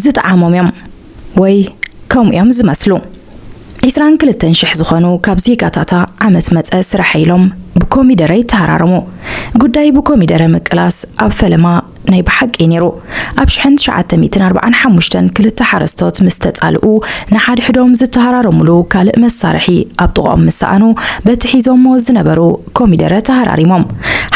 ዝጠዓሞም እዮም ወይ ከምኡ እዮም ዝመስሉ። ዒስራን ክልተን ሽሕ ዝኾኑ ካብ ዜጋታታ ዓመት መጸ ስራሕ ኢሎም ብኮሚደረ ይተሃራረሙ። ጉዳይ ብኮሚደረ ምቅላስ ኣብ ፈለማ ናይ ብሓቂ ነይሩ። ኣብ ሽሕን ትሽዓተ ሚእትን ኣርባዓን ሓሙሽተን ክልተ ሓረስቶት ምስ ተጻልኡ ንሓድሕዶም ዝተሃራረሙሉ ካልእ መሳርሒ ኣብ ጥቕኦም ምስ ሰኣኑ በቲ ሒዞሞ ዝነበሩ ኮሚደረ ተሃራሪሞም።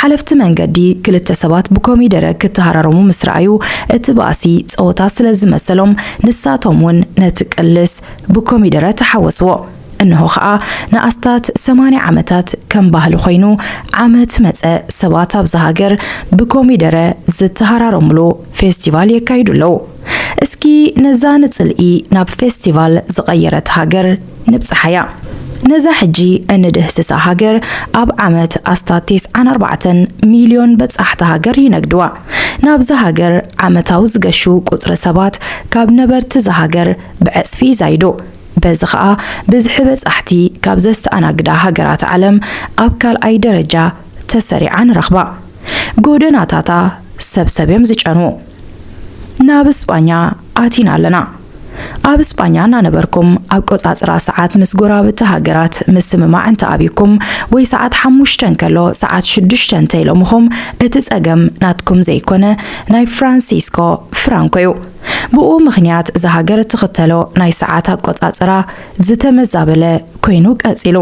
ሓለፍቲ መንገዲ ክልተ ሰባት ብኮሚደረ ክተሃራረሙ ምስ ረኣዩ እቲ ባእሲ ጸወታ ስለ ዝመሰሎም ንሳቶም እውን ነቲ ቅልስ ብኮሚደረ ተሓወስዎ። እንሆ ኸኣ ንኣስታት ሰማንያ ዓመታት ከም ባህሊ ኮይኑ ዓመት መጸ ሰባት ኣብዛ ሃገር ብኮሚደረ ዝተሃራረሙሉ ፌስቲቫል የካይዱ ኣለዉ። እስኪ ነዛ ንጽልኢ ናብ ፌስቲቫል ዝቐየረት ሃገር ንብጽሓያ። ነዛ ሕጂ እንድህስሳ ሃገር ኣብ ዓመት ኣስታት ተስዓን ኣርባዕተን ሚልዮን በጻሕቲ ሃገር ይነግድዋ። ናብዛ ሃገር ዓመታዊ ዝገሹ ቁጽሪ ሰባት ካብ ነበርቲ እዛ ሃገር ብዕጽፊ ይዛይዱ። በዚ ኸኣ ብዝሒ በጻሕቲ ካብ ዘስተኣናግዳ ሃገራት ዓለም ኣብ ካልኣይ ደረጃ ተሰሪዓ ንረኽባ። ጎደናታታ ሰብ ሰብ እዮም ዝጨንዉ። ናብ እስጳኛ ኣቲና ኣለና። ኣብ እስጳኛ እናነበርኩም ኣቆጻጽራ ሰዓት ምስ ጎረባብቲ ሃገራት ምስምማዕ እንተ ኣብዩኩም ወይ ሰዓት ሓሙሽተ እንከሎ ሰዓት ሽዱሽተ እንተ ኢሎምኹም እቲ ጸገም ናትኩም ዘይኮነ ናይ ፍራንሲስኮ ፍራንኮ እዩ። ብኡ ምኽንያት እዛ ሃገር እትኽተሎ ናይ ሰዓት ኣቆጻጽራ ዝተመዛበለ ኮይኑ ቀጺሉ።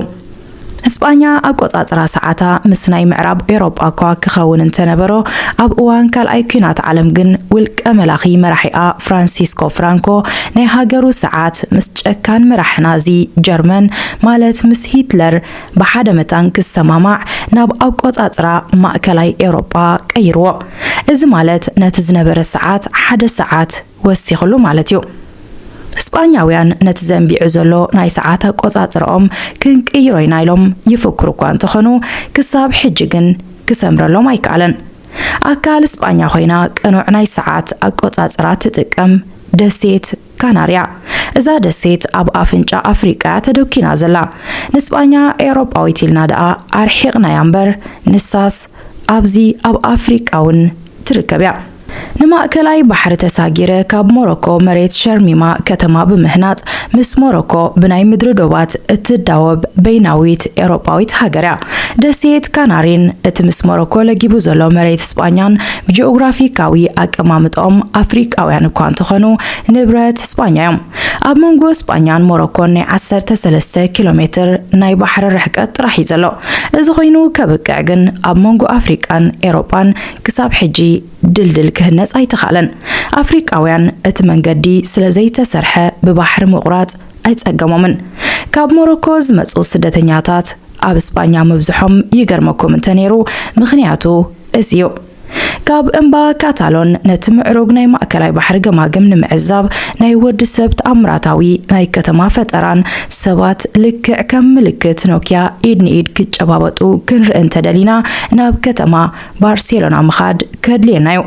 እስጳኛ ኣቆጻጽራ ሰዓታ ምስ ናይ ምዕራብ ኤውሮጳ እኳ ክኸውን እንተነበሮ፣ ኣብ እዋን ካልኣይ ኲናት ዓለም ግን ውልቀ መላኺ መራሒኣ ፍራንሲስኮ ፍራንኮ ናይ ሃገሩ ሰዓት ምስ ጨካን መራሒ ናዚ ጀርመን ማለት ምስ ሂትለር ብሓደ መታን ክሰማማዕ ናብ ኣቆጻጽራ ማእከላይ ኤውሮጳ ቀይርዎ። እዚ ማለት ነቲ ዝነበረ ሰዓት ሓደ ሰዓት ወሲኽሉ ማለት እዩ። ስጳኛውያን ነቲ ዘንቢዑ ዘሎ ናይ ሰዓት ኣቆጻጽርኦም ክንቅይሮ ኢና ኢሎም ይፍክሩ እኳ እንተኾኑ፣ ክሳብ ሕጂ ግን ክሰምረሎም ኣይከኣለን። ኣካል ስጳኛ ኮይና ቅኑዕ ናይ ሰዓት ኣቆጻጽራ ትጥቀም ደሴት ካናርያ። እዛ ደሴት ኣብ ኣፍንጫ ኣፍሪቃ ተደኪና ዘላ። ንስጳኛ ኤውሮጳዊት ኢልና ደኣ ኣርሒቕናያ እምበር፣ ንሳስ ኣብዚ ኣብ ኣፍሪቃ እውን ትርከብ እያ። ንማእከላይ ባሕሪ ተሳጊረ ካብ ሞሮኮ መሬት ሸርሚማ ከተማ ብምህናጽ፣ ምስ ሞሮኮ ብናይ ምድሪ ዶባት እትዳወብ በይናዊት ኤውሮጳዊት ሃገር እያ። ደሴት ካናሪን እቲ ምስ ሞሮኮ ለጊቡ ዘሎ መሬት ስጳኛን ብጂኦግራፊካዊ ኣቀማምጥኦም ኣፍሪቃውያን እኳ እንተኾኑ፣ ንብረት ስጳኛ እዮም። ኣብ መንጎ ስጳኛን ሞሮኮን ናይ ዓሰርተ ሰለስተ ኪሎ ሜትር ናይ ባሕሪ ርሕቀት ጥራሕ እዩ ዘሎ። እዚ ኮይኑ ከብቅዕ ግን ኣብ መንጎ ኣፍሪቃን ኤውሮጳን ክሳብ ሕጂ ድልድል ክህነጽ ኣይተኻእለን። ኣፍሪቃውያን እቲ መንገዲ ስለ ዘይተሰርሐ ብባሕሪ ምቑራጽ ኣይጸገሞምን። ካብ ሞሮኮ ዝመጹ ስደተኛታት ኣብ ስጳኛ ምብዝሖም ይገርመኩም እንተነይሩ፣ ምኽንያቱ እዚ እዩ። ካብ እምባ ካታሎን ነቲ ምዕሩግ ናይ ማእከላይ ባሕሪ ገማግም ንምዕዛብ ናይ ወዲ ሰብ ተኣምራታዊ ናይ ከተማ ፈጠራን ሰባት ልክዕ ከም ምልክት ኖኪያ ኢድ ንኢድ ክጨባበጡ ክንርኢ እንተደሊና ናብ ከተማ ባርሴሎና ምኻድ ከድልየና እዩ።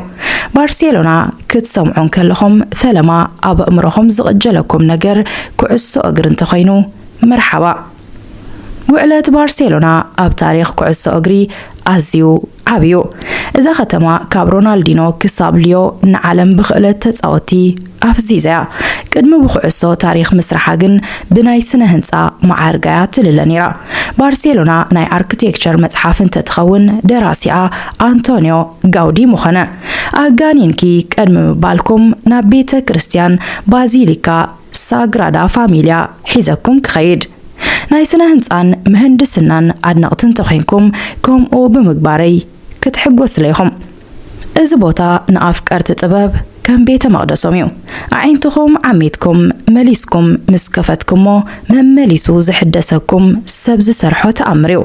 ባርሴሎና ክትሰምዑ እንከለኹም ፈለማ ኣብ ኣእምሮኹም ዝቕጀለኩም ነገር ኩዕሶ እግሪ እንተኾይኑ መርሓባ። ውዕለት ባርሴሎና ኣብ ታሪኽ ኩዕሶ እግሪ ኣዝዩ ዓቢ እዩ። እዛ ከተማ ካብ ሮናልዲኖ ክሳብ ሊዮ ንዓለም ብኽእለት ተጻወትቲ ኣፍዚዛ እያ። ቅድሚ ብኩዕሶ ታሪኽ ምስርሓ ግን ብናይ ስነ ህንጻ መዓርጋ እያ ትልለ ነይራ። ባርሴሎና ናይ ኣርክቴክቸር መጽሓፍ እንተትኸውን ደራሲኣ ኣንቶኒዮ ጋውዲ ምኾነ። ኣጋኒንኪ ቅድሚ ምባልኩም ናብ ቤተ ክርስቲያን ባዚሊካ ሳግራዳ ፋሚልያ ሒዘኩም ክኸይድ። ናይ ስነ ህንጻን ምህንድስናን ኣድነቕቲ እንተኾይንኩም ከምኡ ብምግባረይ ክትሕጎስለ ኢኹም። እዚ ቦታ ንኣፍቀርቲ ጥበብ ከም ቤተ መቕደሶም እዩ። ኣዒንትኹም ዓሚትኩም መሊስኩም ምስ ከፈትኩሞ መመሊሱ ዝሕደሰኩም ሰብ ዝሰርሖ ተኣምር እዩ።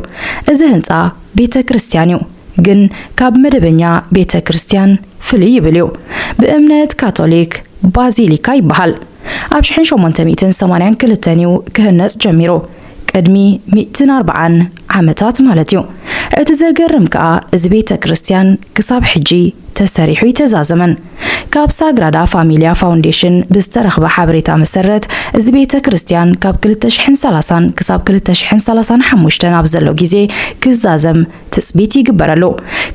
እዚ ህንጻ ቤተ ክርስቲያን እዩ፣ ግን ካብ መደበኛ ቤተ ክርስቲያን ፍልይ ይብል እዩ። ብእምነት ካቶሊክ ባዚሊካ ይበሃል። ኣብ ሽሕን ሸሞንተ ሚእትን ሰማንያን ክልተን እዩ ክህነጽ ጀሚሩ፣ ቅድሚ ሚእትን ኣርባዓን ዓመታት ማለት እዩ። እቲ ዘገርም ከኣ እዚ ቤተ ክርስቲያን ክሳብ ሕጂ ተሰሪሑ ኣይተዛዘመን። ካብ ሳግራዳ ፋሚልያ ፋውንዴሽን ብዝተረኽበ ሓበሬታ መሰረት፣ እዚ ቤተ ክርስቲያን ካብ ክልተ ሽሕን ሰላሳን ክሳብ ክልተ ሽሕን ሰላሳን ሓሙሽተን ኣብ ዘሎ ግዜ ክዛዘም ትጽቢት ይግበረሉ።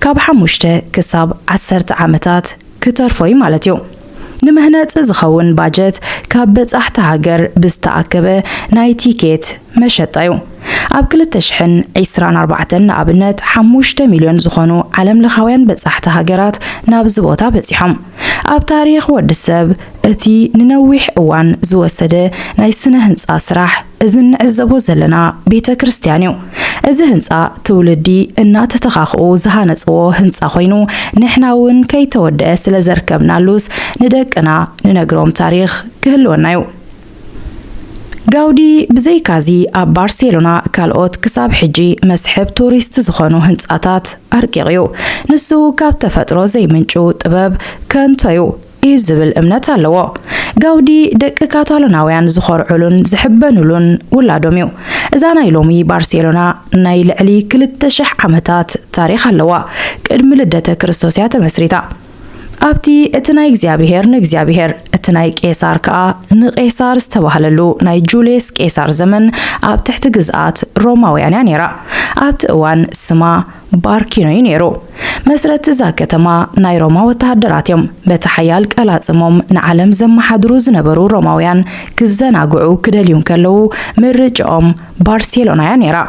ካብ ሓሙሽተ ክሳብ ዓሰርተ ዓመታት ክተርፎ እዩ ማለት እዩ። ንመህነፂ ዝኸውን ባጀት ካብ በፃሕቲ ሃገር ብዝተኣከበ ናይ ቲኬት መሸጣ እዩ። ኣብ ክልተ ሽሕን ዕስራን ኣርባዕተን ንኣብነት ሓሙሽተ ሚልዮን ዝኾኑ ዓለም ለኻውያን በፃሕቲ ሃገራት ናብዚ ቦታ በፂሖም። ኣብ ታሪኽ ወዲ ሰብ እቲ ንነዊሕ እዋን ዝወሰደ ናይ ስነ ህንፃ ስራሕ እዚ እንዕዘቦ ዘለና ቤተ ክርስቲያን እዩ። እዚ ህንፃ ትውልዲ እናተተኻኽኡ ዝሃነፅዎ ህንፃ ኮይኑ ንሕና እውን ከይተወደአ ስለ ዘርከብናሉስ ንደቅና ንነግሮም ታሪኽ ክህልወና እዩ። ጋውዲ ብዘይካዚ ኣብ ባርሴሎና ካልኦት ክሳብ ሕጂ መስሕብ ቱሪስት ዝኾኑ ህንፃታት ኣርቂቑ እዩ። ንሱ ካብ ተፈጥሮ ዘይምንጩ ጥበብ ከንቶ እዩ እዩ ዝብል እምነት ኣለዎ። ጋውዲ ደቂ ካታሎናውያን ዝኾርዑሉን ዝሕበኑሉን ውላዶም እዩ። እዛ ናይ ሎሚ ባርሴሎና ናይ ልዕሊ ክልተ ሽሕ ዓመታት ታሪኽ ኣለዋ። ቅድሚ ልደተ ክርስቶስ እያ ተመስሪታ። ኣብቲ እቲ ናይ እግዚኣብሔር ንእግዚኣብሔር እቲ ናይ ቄሳር ከኣ ንቄሳር ዝተባህለሉ ናይ ጁልየስ ቄሳር ዘመን ኣብ ትሕቲ ግዝኣት ሮማውያን እያ ነይራ። ኣብቲ እዋን ስማ ባርኪኖ እዩ ነይሩ። መስረቲ እዛ ከተማ ናይ ሮማ ወተሃደራት እዮም። በቲ ሓያል ቀላጽሞም ንዓለም ዘመሓድሩ ዝነበሩ ሮማውያን ክዘናግዑ ክደልዩ እንከለዉ ምርጭኦም ባርሴሎና እያ ነይራ።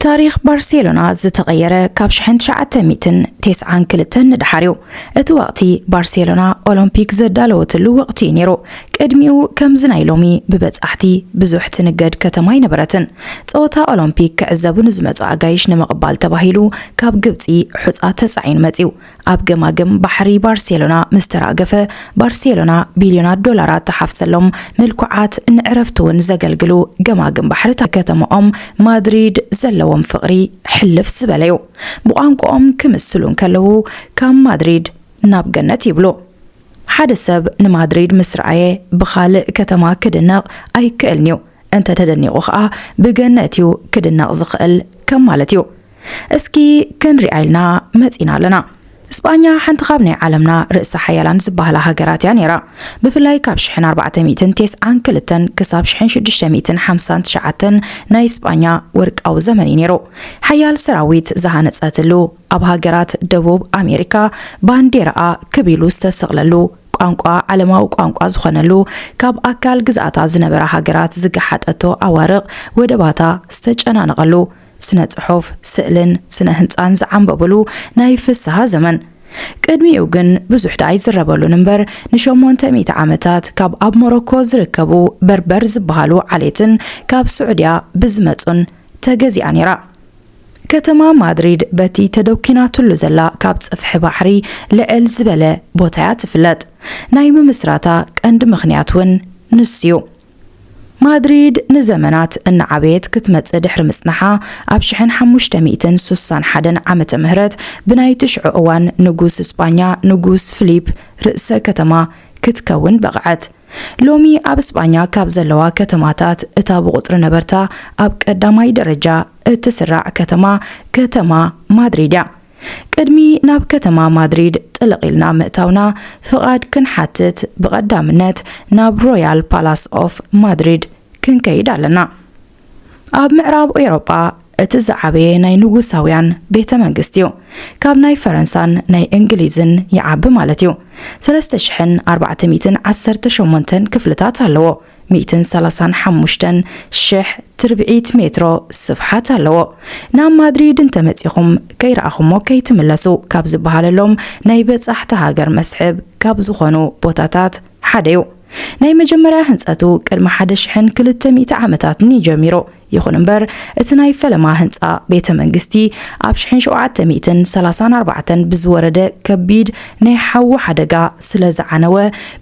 ታሪኽ ባርሴሎና ዝተቐየረ ካብ ሽሕን ትሽዓተ ሚእትን ተስዓን ክልተን ንድሓር እዩ። እቲ ወቕቲ ባርሴሎና ኦሎምፒክ ዘዳለወትሉ ወቕቲ እዩ ነይሩ። ቅድሚኡ ከምዚ ናይ ሎሚ ብበጻሕቲ ብዙሕ ትንገድ ከተማ ኣይነበረትን። ጸወታ ኦሎምፒክ ክዕዘቡ ንዝመጹ ኣጋይሽ ንምቕባል ተባሂሉ ካብ ግብጺ ሑጻ ተጻዒኑ መጺኡ። ኣብ ገማግም ባሕሪ ባርሴሎና ምስ ተራገፈ፣ ባርሴሎና ቢልዮናት ዶላራት ተሓፍሰሎም ምልኩዓት ንዕረፍቲ እውን ዘገልግሉ ገማግም ባሕሪ እታ ከተማኦም ማድሪድ ዘለዎም ፍቕሪ ሕልፍ ዝበለ እዩ። ብቋንቋኦም ክምስሉ እንከለዉ ካብ ማድሪድ ናብ ገነት ይብሉ። ሓደ ሰብ ንማድሪድ ምስ ረኣየ ብኻልእ ከተማ ክድነቕ ኣይክእልን እዩ። እንተ ተደኒቑ ኸኣ ብገነት እዩ ክድነቕ ዝኽእል ከም ማለት እዩ። እስኪ ክንሪኣ ኢልና መጺና ኣለና። እስጳኛ ሓንቲ ካብ ናይ ዓለምና ርእሰ ሓያላን ዝበሃላ ሃገራት እያ ነይራ። ብፍላይ ካብ ሽሕን ኣርባዕተ ሚእትን ተስዓን ክልተን ክሳብ ሽሕን ሽዱሽተ ሚእትን ሓምሳን ትሽዓተን ናይ እስጳኛ ወርቃዊ ዘመን እዩ ነይሩ። ሓያል ሰራዊት ዝሃነጸትሉ፣ ኣብ ሃገራት ደቡብ ኣሜሪካ ባንዴራኣ ክብ ኢሉ ዝተሰቕለሉ፣ ቋንቋ ዓለማዊ ቋንቋ ዝኾነሉ፣ ካብ ኣካል ግዝኣታ ዝነበራ ሃገራት ዝገሓጠቶ ኣዋርቕ ወደባታ ዝተጨናነቐሉ፣ ስነ ጽሑፍ፣ ስእልን ስነ ህንጻን ዝዓምበብሉ ናይ ፍስሃ ዘመን። ቅድሚኡ ግን ብዙሕ ደኣ ኣይዝረበሉን እምበር፣ ንሸሞንተ ሚእቲ ዓመታት ካብ ኣብ ሞሮኮ ዝርከቡ በርበር ዝበሃሉ ዓሌትን ካብ ስዑድያ ብዝመጹን ተገዚኣ ነይራ። ከተማ ማድሪድ በቲ ተደኲናትሉ ዘላ ካብ ጽፍሒ ባሕሪ ልዕል ዝበለ ቦታ እያ ትፍለጥ። ናይ ምምስራታ ቀንዲ ምኽንያት እውን ንሱ እዩ። ማድሪድ ንዘመናት እናዓበየት ክትመጽእ ድሕሪ ምጽናሓ፣ ኣብ ሽሕን ሓሙሽተ ሚእትን ስሳን ሓደን ዓመተ ምህረት ብናይ ትሽዑ እዋን ንጉስ እስጳኛ ንጉስ ፊሊፕ ርእሰ ከተማ ክትከውን በቕዐት። ሎሚ ኣብ እስጳኛ ካብ ዘለዋ ከተማታት እታ ብቑጽሪ ነበርታ ኣብ ቀዳማይ ደረጃ እትስራዕ ከተማ፣ ከተማ ማድሪድ እያ። ቅድሚ ናብ ከተማ ማድሪድ ጥልቕ ኢልና ምእታውና፣ ፍቓድ ክንሓትት ብቐዳምነት ናብ ሮያል ፓላስ ኦፍ ማድሪድ ክንከይድ ኣለና። ኣብ ምዕራብ ኤውሮጳ እቲ ዝዓበየ ናይ ንጉሳውያን ቤተ መንግስቲ እዩ። ካብ ናይ ፈረንሳን ናይ እንግሊዝን ይዓቢ ማለት እዩ። ሰለስተ ሽሕን ኣርባዕተ ሚእትን ዓሰርተ ሸሞንተን ክፍልታት ኣለዎ። ሚእትን ሰላሳን ሓሙሽተን ሽሕ ትርብዒት ሜትሮ ስፍሓት ኣለዎ። ናብ ማድሪድ እንተመጺኹም ከይረኣኹሞ ከይትምለሱ ካብ ዝበሃለሎም ናይ በጻሕቲ ሃገር መስሕብ ካብ ዝኾኑ ቦታታት ሓደ እዩ። ናይ መጀመርያ ህንጸቱ ቅድሚ ሓደ ሽሕን ክልተ ሚእቲ ዓመታትን እዩ ጀሚሩ። ይኹን እምበር፣ እቲ ናይ ፈለማ ህንጻ ቤተ መንግስቲ ኣብ ሽሕን ሸውዓተ ሚእትን ሰላሳን ኣርባዕተን ብዝወረደ ከቢድ ናይ ሓዊ ሓደጋ ስለ ዝዓነወ፣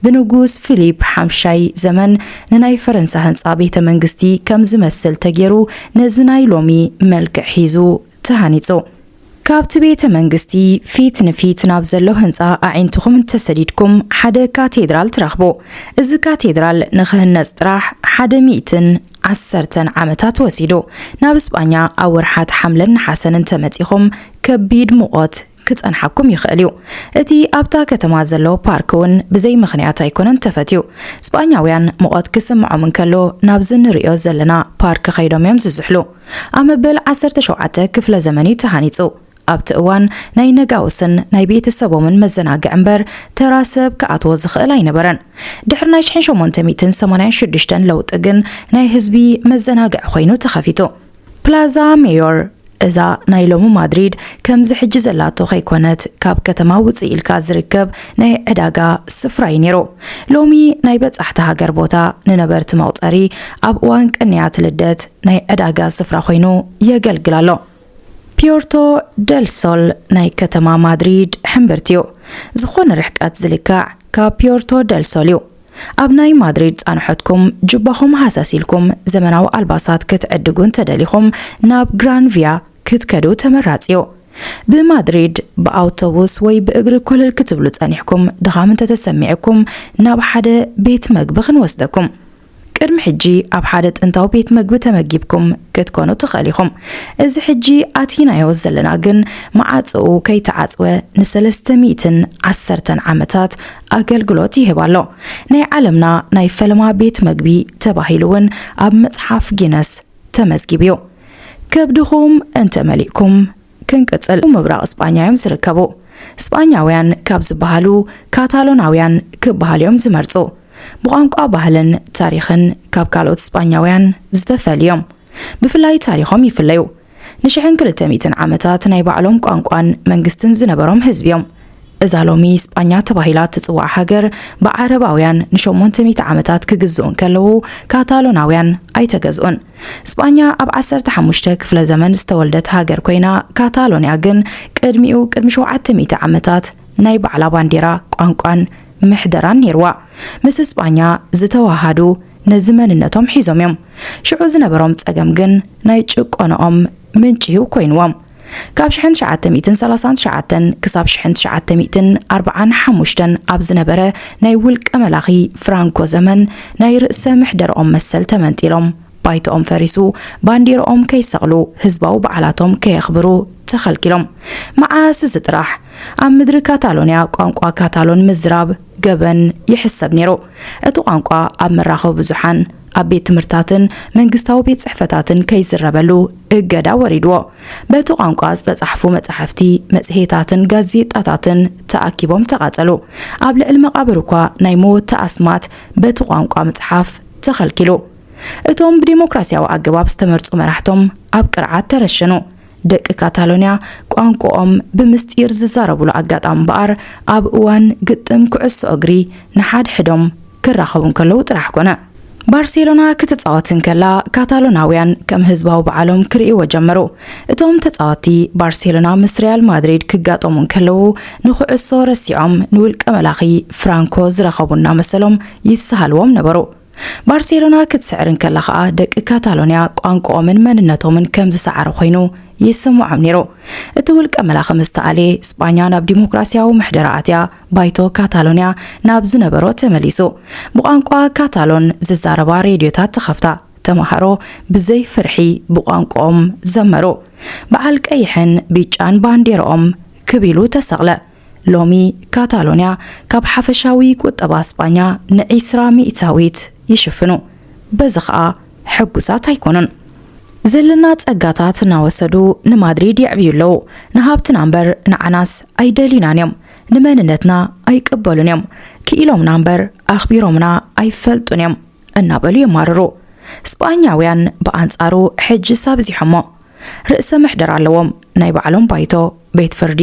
ብንጉስ ፊሊፕ ሓምሻይ ዘመን ንናይ ፈረንሳ ህንጻ ቤተ መንግስቲ ከም ዝመስል ተገይሩ ነዚ ናይ ሎሚ መልክዕ ሒዙ ተሃኒጹ። ካብቲ ቤተ መንግስቲ ፊት ንፊት ናብ ዘሎ ህንጻ ኣዒንትኹም እንተሰዲድኩም፣ ሓደ ካቴድራል ትረኽቡ። እዚ ካቴድራል ንኽህነጽ ጥራሕ ሓደ ሚእትን ዓሰርተን ዓመታት ወሲዱ። ናብ እስጳኛ ኣብ ወርሓት ሓምለን ነሓሰን እንተመጺኹም፣ ከቢድ ሙቐት ክጸንሓኩም ይኽእል እዩ። እቲ ኣብታ ከተማ ዘሎ ፓርክ እውን ብዘይ ምኽንያት ኣይኮነን ተፈትዩ። እስጳኛውያን ሙቐት ክስምዖም እንከሎ ናብዚ ንርእዮ ዘለና ፓርክ ከይዶም እዮም ዝዝሕሉ። ኣብ መበል ዓሰርተ ሸውዓተ ክፍለ ዘመን እዩ ተሃኒጹ። ኣብቲ እዋን ናይ ነጋውስን ናይ ቤተሰቦምን መዘናግዒ እምበር ተራ ሰብ ክኣትዎ ዝኽእል ኣይነበረን። ድሕሪ ናይ ሽሕን ሸሞንተ ሚእትን ሰማንያን ሽዱሽተን ለውጢ ግን ናይ ህዝቢ መዘናግዒ ኮይኑ ተኸፊቱ። ፕላዛ ሜዮር፣ እዛ ናይ ሎሚ ማድሪድ ከምዚ ሕጂ ዘላቶ ከይኮነት፣ ካብ ከተማ ውፅእ ኢልካ ዝርከብ ናይ ዕዳጋ ስፍራ እዩ ነይሩ። ሎሚ ናይ በጻሕቲ ሃገር ቦታ፣ ንነበርቲ መቑፀሪ፣ ኣብ እዋን ቅንያት ልደት ናይ ዕዳጋ ስፍራ ኮይኑ የገልግል ኣሎ። ፒዮርቶ ደል ሶል ናይ ከተማ ማድሪድ ሕምብርቲ እዩ። ዝኾነ ርሕቀት ዝልካዕ ካብ ፒዮርቶ ደል ሶል እዩ። ኣብ ናይ ማድሪድ ፃንሖትኩም ጁባኹም ሃሳስ ኢልኩም ዘመናዊ ኣልባሳት ክትዕድጉ እንተደሊኹም ናብ ግራን ቪያ ክትከዱ ተመራፂ እዩ። ብማድሪድ ብኣውቶቡስ ወይ ብእግሪ ኮለል ክትብሉ ጸኒሕኩም ድኻም እንተተሰሚዕኩም ናብ ሓደ ቤት መግቢ ክንወስደኩም። ቅድሚ ሕጂ ኣብ ሓደ ጥንታዊ ቤት መግቢ ተመጊብኩም ክትኮኑ ትኽእል ኢኹም። እዚ ሕጂ ኣቲናዮ ዘለና ግን መዓጽኡ ከይተዓጽወ ንሰለስተ ሚእትን ዓሰርተን ዓመታት ኣገልግሎት ይህብ ኣሎ። ናይ ዓለምና ናይ ፈለማ ቤት መግቢ ተባሂሉ እውን ኣብ መጽሓፍ ጊነስ ተመዝጊቡ እዩ። ከብድኹም እንተመሊእኩም ክንቅጽል። ምብራቕ እስጳኛ እዮም ዝርከቡ። ስጳኛውያን ካብ ዝበሃሉ ካታሎናውያን ክበሃሉ እዮም ዝመርጹ። ብቋንቋ፣ ባህልን ታሪኽን ካብ ካልኦት ስጳኛውያን ዝተፈልዩ እዮም። ብፍላይ ታሪኾም ይፍለዩ። ንሽሕን ክልተ ሚእትን ዓመታት ናይ ባዕሎም ቋንቋን መንግስትን ዝነበሮም ህዝቢ እዮም። እዛ ሎሚ ስጳኛ ተባሂላ እትጽዋዕ ሃገር ብዓረባውያን ንሸሞንተ ሚእቲ ዓመታት ክግዝኡ እንከለዉ ካታሎናውያን ኣይተገዝኡን። ስጳኛ ኣብ ዓሰርተ ሓሙሽተ ክፍለ ዘመን ዝተወልደት ሃገር ኮይና፣ ካታሎንያ ግን ቅድሚኡ ቅድሚ ሸውዓተ ሚእቲ ዓመታት ናይ ባዕላ ባንዴራ፣ ቋንቋን ምሕደራን ነይርዋ። ምስ ስጳኛ ዝተዋሃዱ ነዚ መንነቶም ሒዞም እዮም። ሽዑ ዝነበሮም ጸገም ግን ናይ ጭቆነኦም ምንጪ እዩ ኮይንዎም። ካብ ሽሕን ትሽዓተ ሚእትን ሰላሳን ትሽዓተን ክሳብ ሽሕን ትሽዓተ ሚእትን ኣርባዓን ሓሙሽተን ኣብ ዝነበረ ናይ ውልቀ መላኺ ፍራንኮ ዘመን ናይ ርእሰ ምሕደርኦም መሰል ተመንጢሎም ባይቶኦም ፈሪሱ፣ ባንዲርኦም ከይሰቕሉ፣ ህዝባዊ በዓላቶም ከየኽብሩ ተኸልኪሎም። መዓስ እዚ ጥራሕ ኣብ ምድሪ ካታሎንያ ቋንቋ ካታሎን ምዝራብ ገበን ይሕሰብ ነይሩ። እቲ ቋንቋ ኣብ መራኸቢ ብዙሓን፣ ኣብ ቤት ትምህርታትን መንግስታዊ ቤት ጽሕፈታትን ከይዝረበሉ እገዳ ወሪድዎ። በቲ ቋንቋ ዝተጻሕፉ መጻሕፍቲ፣ መጽሔታትን ጋዜጣታትን ተኣኪቦም ተቓጸሉ። ኣብ ልዕሊ መቓብር እኳ ናይ መወቲ ኣስማት በቲ ቋንቋ ምጽሓፍ ተኸልኪሉ። እቶም ብዲሞክራሲያዊ ኣገባብ ዝተመርጹ መራሕቶም ኣብ ቅርዓት ተረሸኑ። ደቂ ካታሎንያ ቋንቋኦም ብምስጢር ዝዛረብሉ ኣጋጣሚ እምበኣር፣ ኣብ እዋን ግጥም ኩዕሶ እግሪ ንሓድሕዶም ክራኸቡ እንከለዉ ጥራሕ ኮነ። ባርሴሎና ክትጻወት እንከላ፣ ካታሎናውያን ከም ህዝባዊ በዓሎም ክርእይዎ ጀመሩ። እቶም ተጻወትቲ ባርሴሎና ምስ ሪያል ማድሪድ ክጋጠሙ እንከለዉ፣ ንኩዕሶ ረሲዖም ንውልቀ መላኺ ፍራንኮ ዝረኸቡ እናመሰሎም ይሰሃልዎም ነበሩ። ባርሴሎና ክትስዕር እንከላ ኸኣ፣ ደቂ ካታሎንያ ቋንቋኦምን መንነቶምን ከም ዝሰዓረ ኮይኑ ይስምዖም ነይሩ። እቲ ውልቀ መላኺ ምስ ተኣልየ፣ ስጳኛ ናብ ዲሞክራሲያዊ ምሕደራ ኣትያ፣ ባይቶ ካታሎንያ ናብ ዝነበሮ ተመሊሱ። ብቋንቋ ካታሎን ዝዛረባ ሬድዮታት ተኸፍታ። ተመሃሮ ብዘይ ፍርሒ ብቋንቋኦም ዘመሩ። በዓል ቀይሕን ብጫን ባንዴራኦም ክብ ኢሉ ተሰቕለ። ሎሚ ካታሎንያ ካብ ሓፈሻዊ ቁጠባ ስጳኛ ንዒስራ ሚእታዊት ይሽፍኑ። በዚ ኸኣ ሕጉሳት ኣይኮኑን። ዘለና ጸጋታት እናወሰዱ ንማድሪድ የዕብዩ ኣለዉ። ንሃብትና እምበር ንዓናስ ኣይደልዩናን እዮም። ንመንነትና ኣይቅበሉን እዮም። ክኢሎምና እምበር ኣኽቢሮምና ኣይፈልጡን እዮም እናበሉ የማርሩ። ስጳኛውያን ብኣንጻሩ ሕጅስ ኣብዚሖሞ። ርእሰ ምሕደራ ኣለዎም። ናይ ባዕሎም ባይቶ፣ ቤት ፍርዲ፣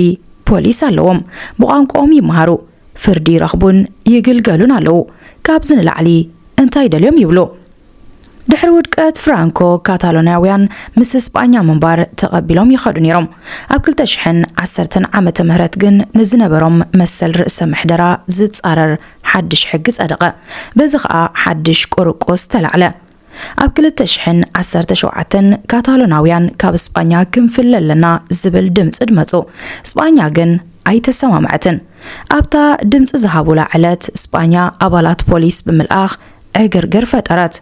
ፖሊስ ኣለዎም። ብቋንቋኦም ይመሃሩ፣ ፍርዲ ይረኽቡን ይግልገሉን ኣለዉ። ካብዚ ንላዕሊ እንታይ ደልዮም ይብሉ? ድሕሪ ውድቀት ፍራንኮ፣ ካታሎናውያን ምስ ስጳኛ ምንባር ተቐቢሎም ይኸዱ ነይሮም። ኣብ ክልተ ሽሕን ዓሰርተን ዓመተ ምህረት ግን ንዝነበሮም መሰል ርእሰ ምሕደራ ዝጻረር ሓድሽ ሕጊ ጸደቐ። በዚ ኸኣ ሓድሽ ቁርቁስ ተላዕለ። ኣብ ክልተ ሽሕን ዓሰርተ ሸውዓተን ካታሎናውያን ካብ ስጳኛ ክንፍለ ኣለና ዝብል ድምጺ ድመጹ። ስጳኛ ግን ኣይተሰማምዐትን። ኣብታ ድምጺ ዝሃቡላ ዕለት ስጳኛ ኣባላት ፖሊስ ብምልኣኽ ዕግርግር ፈጠረት።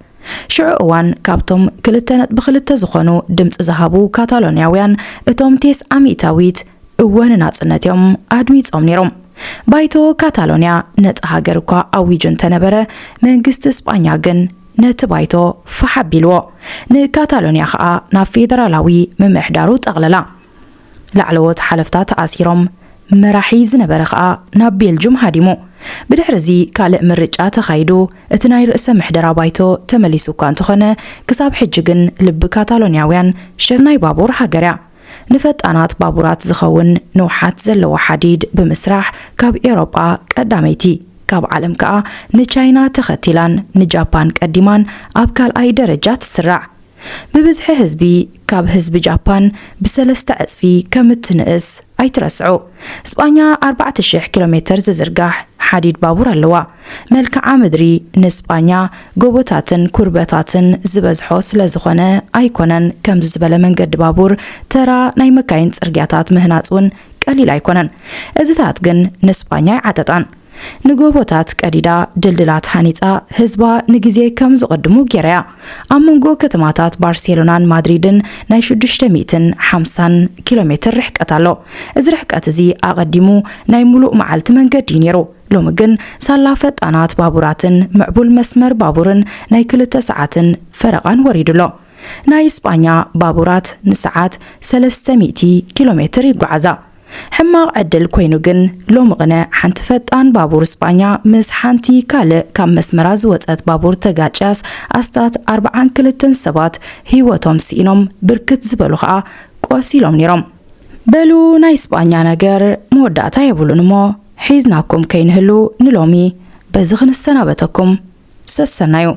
ሽዑ እዋን ካብቶም ክልተ ነጥቢ ክልተ ዝኾኑ ድምጺ ዝሃቡ ካታሎንያውያን እቶም ተስዓ ሚእታዊት እወ ንናጽነት እዮም ኣድሚጾም ነይሮም። ባይቶ ካታሎንያ ነጻ ሃገር እኳ ኣዊጁ እንተነበረ፣ መንግስቲ ስጳኛ ግን ነቲ ባይቶ ፋሕ ኣቢልዎ። ንካታሎንያ ኸኣ ናብ ፌደራላዊ ምምሕዳሩ ጠቕለላ። ላዕለዎት ሓለፍታ ተኣሲሮም፣ መራሒ ዝነበረ ከኣ ናብ ቤልጁም ሃዲሙ። ብድሕርዚ ካልእ ምርጫ ተኻይዱ፣ እቲ ናይ ርእሰ ምሕደራ ባይቶ ተመሊሱ እኳ እንተኾነ፣ ክሳብ ሕጂ ግን ልቢ ካታሎንያውያን ሸናይ ባቡር ሃገር እያ። ንፈጣናት ባቡራት ዝኸውን ንውሓት ዘለዎ ሓዲድ ብምስራሕ፣ ካብ ኤውሮጳ ቀዳመይቲ፣ ካብ ዓለም ከኣ ንቻይና ተኸቲላን ንጃፓን ቀዲማን ኣብ ካልኣይ ደረጃ ትስራዕ። ብብዝሒ ህዝቢ፣ ካብ ህዝቢ ጃፓን ብሰለስተ ዕጽፊ ከም እትንእስ ኣይትረስዑ። ስጳኛ ኣርባዕተ ሽሕ ኪሎ ሜተር ዝዝርጋሕ ሓዲድ ባቡር ኣለዋ። መልክዓ ምድሪ ንስጳኛ ጎቦታትን ኩርበታትን ዝበዝሖ ስለ ዝኾነ ኣይኮነን። ከምዚ ዝበለ መንገዲ ባቡር፣ ተራ ናይ መካይን ጽርግያታት ምህናጽ እውን ቀሊል ኣይኮነን። እዚታት ግን ንስጳኛ ኣይዓጠጣን። ንጎቦታት ቀዲዳ፣ ድልድላት ሃኒጻ፣ ህዝባ ንግዜ ከም ዝቐድሙ ጌራ እያ። ኣብ መንጎ ከተማታት ባርሴሎናን ማድሪድን ናይ ሽዱሽተ ሚእትን ሓምሳን ኪሎ ሜትር ርሕቀት ኣሎ። እዚ ርሕቀት እዚ ኣቐዲሙ ናይ ምሉእ መዓልቲ መንገዲ እዩ ነይሩ። ሎሚ ግን ሳላ ፈጣናት ባቡራትን ምዕቡል መስመር ባቡርን ናይ ክልተ ሰዓትን ፈረቓን ወሪዱ ኣሎ። ናይ ስጳኛ ባቡራት ንሰዓት ሰለስተ ሚእቲ ኪሎ ሜትር ይጓዓዛ። ሕማቕ ዕድል ኮይኑ ግን፣ ሎሚ ቅነ ሓንቲ ፈጣን ባቡር ስጳኛ ምስ ሓንቲ ካልእ ካብ መስመራ ዝወጸት ባቡር ተጋጭያስ፣ ኣስታት ኣርብዓን ክልተን ሰባት ህይወቶም ስኢኖም፣ ብርክት ዝበሉ ኸኣ ቆሲሎም ነይሮም። በሉ፣ ናይ ስጳኛ ነገር መወዳእታ የብሉን እሞ፣ ሒዝናኩም ከይንህሉ ንሎሚ በዚ ክንሰናበተኩም። ሰሰናዩ።